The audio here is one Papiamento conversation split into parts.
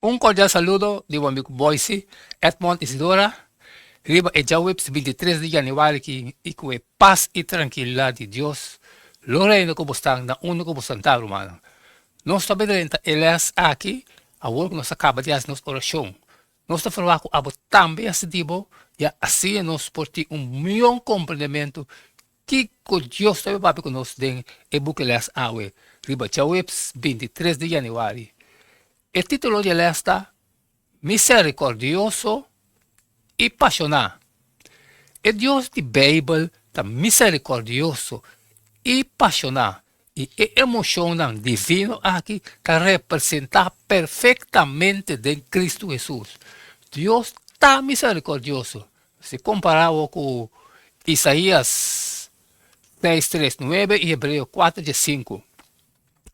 Un kordial saludo di bo amigu Boyce Edmond Isidora riba e djaweps 23 di januari ki i ku e pas i trankilidat di Dios lo reina ku bosnan na unda ku bosnan ta rumannan. Nos ta bedrenta e les aki awor ku nos a kaba di hasi nos orashon. Nos ta ferwagt ku abo tambe a sinti bo ya asina nos por tin un mion komprendementu kiko Dios ta papia ku nos den e buki les awe riba djaweps 23 di januari. E titulo di e les ta Miserikordioso i Pashoná. E Dios di Beibel ta miserikordioso i pashoná i e emoshonnan divino aki ta representá perfektamente den Kristu Hesus. Dios ta miserikordioso. Si kompará bo ku Isaías seis tres nuebe i Hebreo kuater diesinku.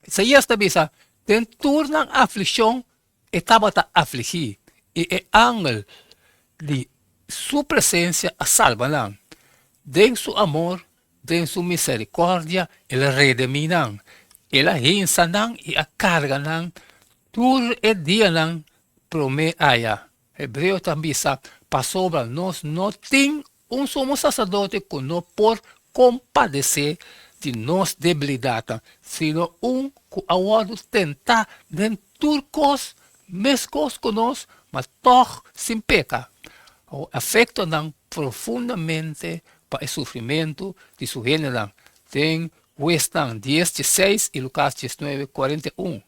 Isaías ta bisa, Den tur nan aflikshon e tabata afligí, i e angel di su presensia a salba nan. Den su amor, den su miserikòrdia el a redemí nan. El a hinsa nan i a karga nan tur e dianan promé aya. Hebreo ta bisa, Pasobra nos no tin un sumo saserdote ku no por kompadesé di nos debilidatnan, sino un ku a wòrdu tentá den tur kos meskos ku nos, ma tòg sin peka. Awor afektonan profundamente pa e sufrimentu di su hendenan, den Huesnan dies dieseis i Lukas diesnuebe kuarenta i un.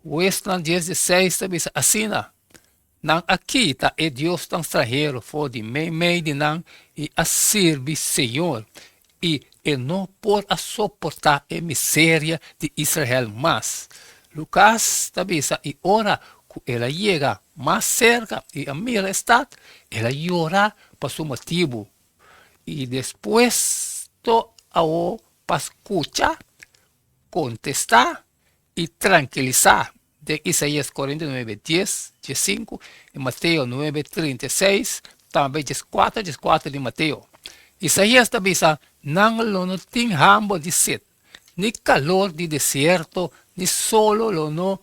Huesnan dies dieseis ta bisa asina, Nan a kita e diosnan stranhero for di meimei di nan i a sirbi señor, i e no por a soportá e miseria di Israel mas. Lukas ta bisa, I ora ku el a yega mas serka i a mira e stat, el a yora pa su motibu, i despues to awo pa skucha, kontestá i trankilisá den Isaías 49, dies, diesinku, i Mateo nuebe, 36, tambe dieskuater, dieskuater di Mateo. Isaías ta bisa, Nan lo no tin hamber di set, ni kalor di desierto, ni solo lo no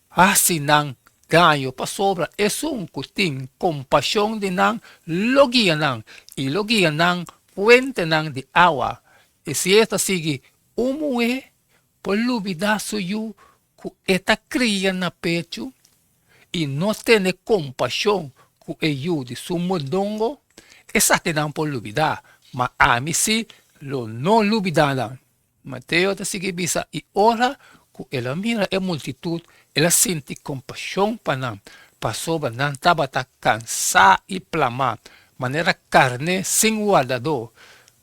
hasi nan daño, pasobra esun ku tin kompashon di nan lo guia nan, i lo guia nan fuentenan di awa. Isaías ta sigui, Un muhé por lubidá su yu ku e ta kria na pechu i no tene kompashon ku e yu di su mondongo? Esakinan por lubidá, ma ami sí lo no lubidá nan. Mateo ta sigui bisa, I ora ku el a mira e multitut, el a sinti kompashon pa nan, pasobra nan tabata kansá i plamá, manera karné sin wardadó.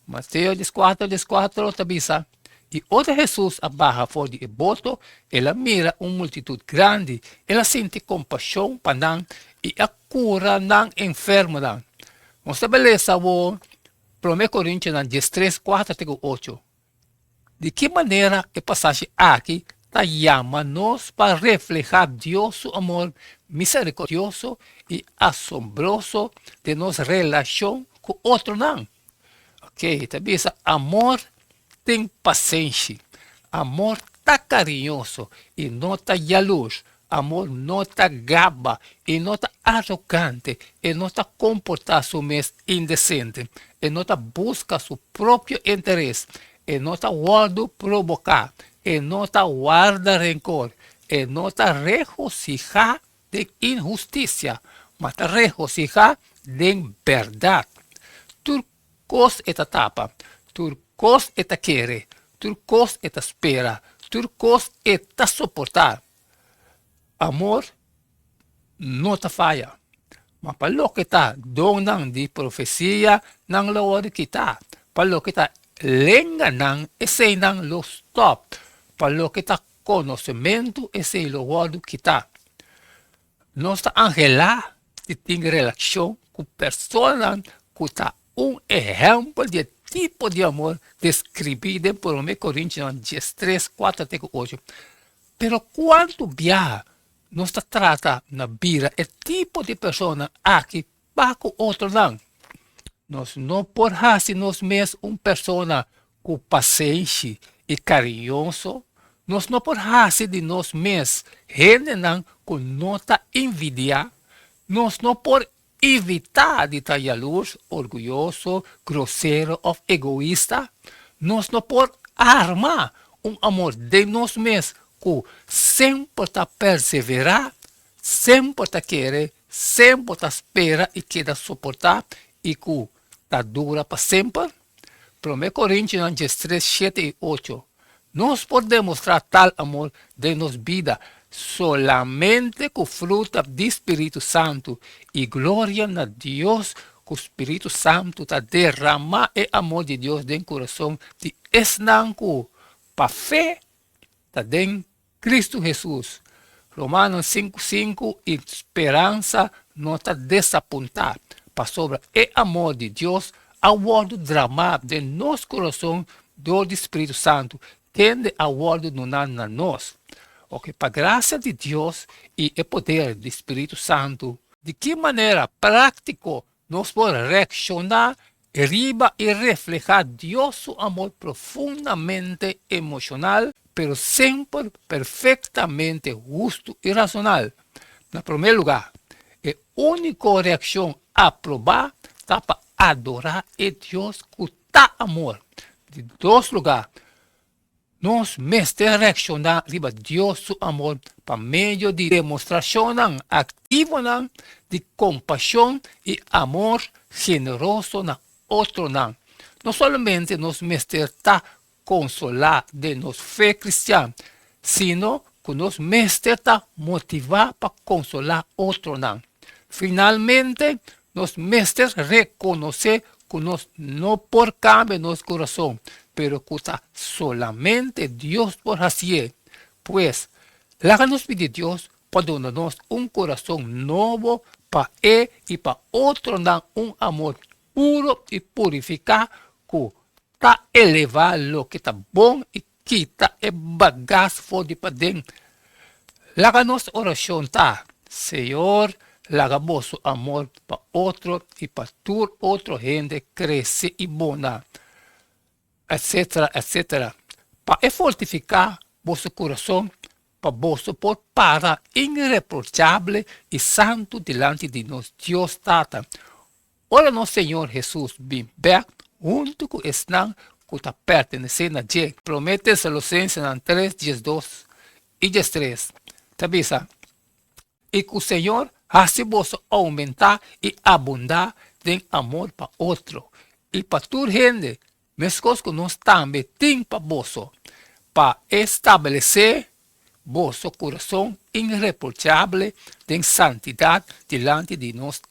Mateo dieskuater dieskuater ta bisa, I ora Hesus a baha for di e boto, el a mira un multitut grandi, el a sinti kompashon pa nan i a kura nan enfermonan. Nos ta belesa awor Promé Korintionan diestres kuater te ku ocho. Di ki manera e pasashi aki ta yama nos pa reflehá Dios su amor miserikordioso i asombroso den nos relashon ku otronan? Ok, ta bisa amor tin pasenshi, amor ta kariñoso i no ta yalurs, amor no ta gaba i no ta arogante, e no ta komportá su mes indesente, e no ta buska su propio interes, e no ta wòrdu proboká, e no ta warda renkor, e no ta regosihá den inhustisia, ma ta regosihá den bèrdat. Tur kos e ta tapa, tur kos e ta kere, tur kos e ta spera, tur kos e ta soportá. Amor no ta faya. Ma pa loke ta donnan di profesia, nan lo wòrdu kitá. Pa loke ta lenganan, eseinan lo stòp. Pa loke ta konosementu, esei lo wòrdu kitá. Nos ta anhelá di tin relashon ku personanan ku ta un ehèmpel di e tipo di amor deskribí den Promé Korintionan diestres, kuater te ku ocho. Pero kuantu biaha nos ta trata na bira e tipo di persona aki pa ku otronan? Nos no por hasi nos mes un persona ku pasenshi i kariñoso. Nos no por hasi di nos mes hendenan ku no ta envidiá. Nos no por evitá di ta yalurs, orguyoso, grosero òf egoista. Nos no por arma un amor den nos mes ku semper ta perseverá, semper ta kere, semper ta spera i keda soportá i ku ta dura pa semper. Promé Korintionan diestres, shete i ocho, Nos por demostrá tal amor den nos bida solamente ku fruta di spiritu santu, i gloria na Dios ku spiritu santu ta derramá e amor di Dios den kurason di esnan ku, pa fe, ta den Kristu Hesus. Romanonan sinku sinku I speransa no ta desapuntá, pasobra e amor di Dios a wòrdu dramá den nos kurason dor di Spiritu Santu, kende a wòrdu duná na nos. Oke, pa grasia di Dios i e poder di Spiritu Santu, di ki manera práktiko nos por reakshoná riba i reflehá Dios su amor profundamente emoshonal, pero semper perfektamente hustu i rasonal? Na promé lugá, e úniko reakshon aprobá ta pa adorá e Dios ku ta amor. Di dos lugá, Nos mester reakshoná riba Dios su amor pa medio di demostrashonnan aktivonan di kompashon i amor generoso na otronan. No solamente nos mester ta konsolá den nos fe kristian, sino ku nos mester ta motivá pa konsolá otronan. Finalmente, nos mester rekonosé ku nos no por kambia nos kurason, pero ku ta solamente Dios por hasié. Pues, laga nos pidi Dios pa duna nos un kurason nobo pa e i pa otronan un amor puro i purifiká ku ta elevá loke ta bon i kita e bagas for di paden. Laga nos orashon ta, Señor, laga boso amor pa otro i pa tur otro hende krese i bona, etsetera, etsetera, pa e fortifiká boso kurason, pa boso por para inreprochable i santu dilanti di nos Dios Tata, Ora nos Señor Hesus bin bèk huntu ku esnan ku ta pertenesé na dje. Promé Tesalosensenan tres, diesdos i diestres ta bisa, I ku Señor hasi boso oumentá i abundá den amor pa otro i pa tur hende, meskos ku nos tambe tin pa boso, pa e stablesé boso kurason inreprochable den santidat dilanti di nos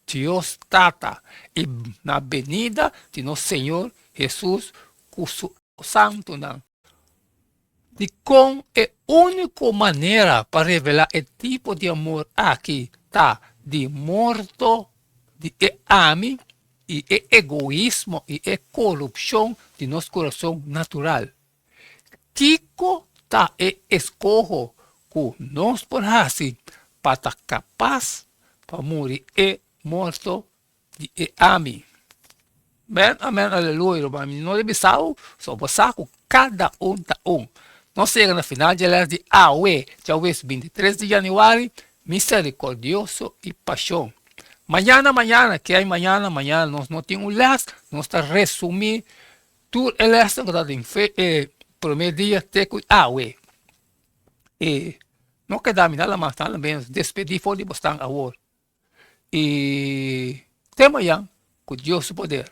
Dios Tata i na benida di nos Señor Hesus ku su santunan. Dikon e úniko manera pa revelá e tipo di amor aki ta di morto di e ami i e egoismo i e korupshon di nos kurason natural? Kiko ta e eskoho ku nos por hasi pa ta kapas pa muri e morto di e ami? Amen, amen, aleluya, ruman. Mi no debe sa bo, so bo sa ku kada un ta un. Nos a yega na final dje lès di awe, djawees bintitres di yanüari, miserikordioso i pashon. Mañana, mañana, ke hay mañana? Mañana nos no tin un lès, nos ta resumí Tur e lèsnan ku ta den fe e promé dia te ku awe. E no keda mi nada mas nada menos despedí for di bosnan awor. I te mañan ku Dios su poder.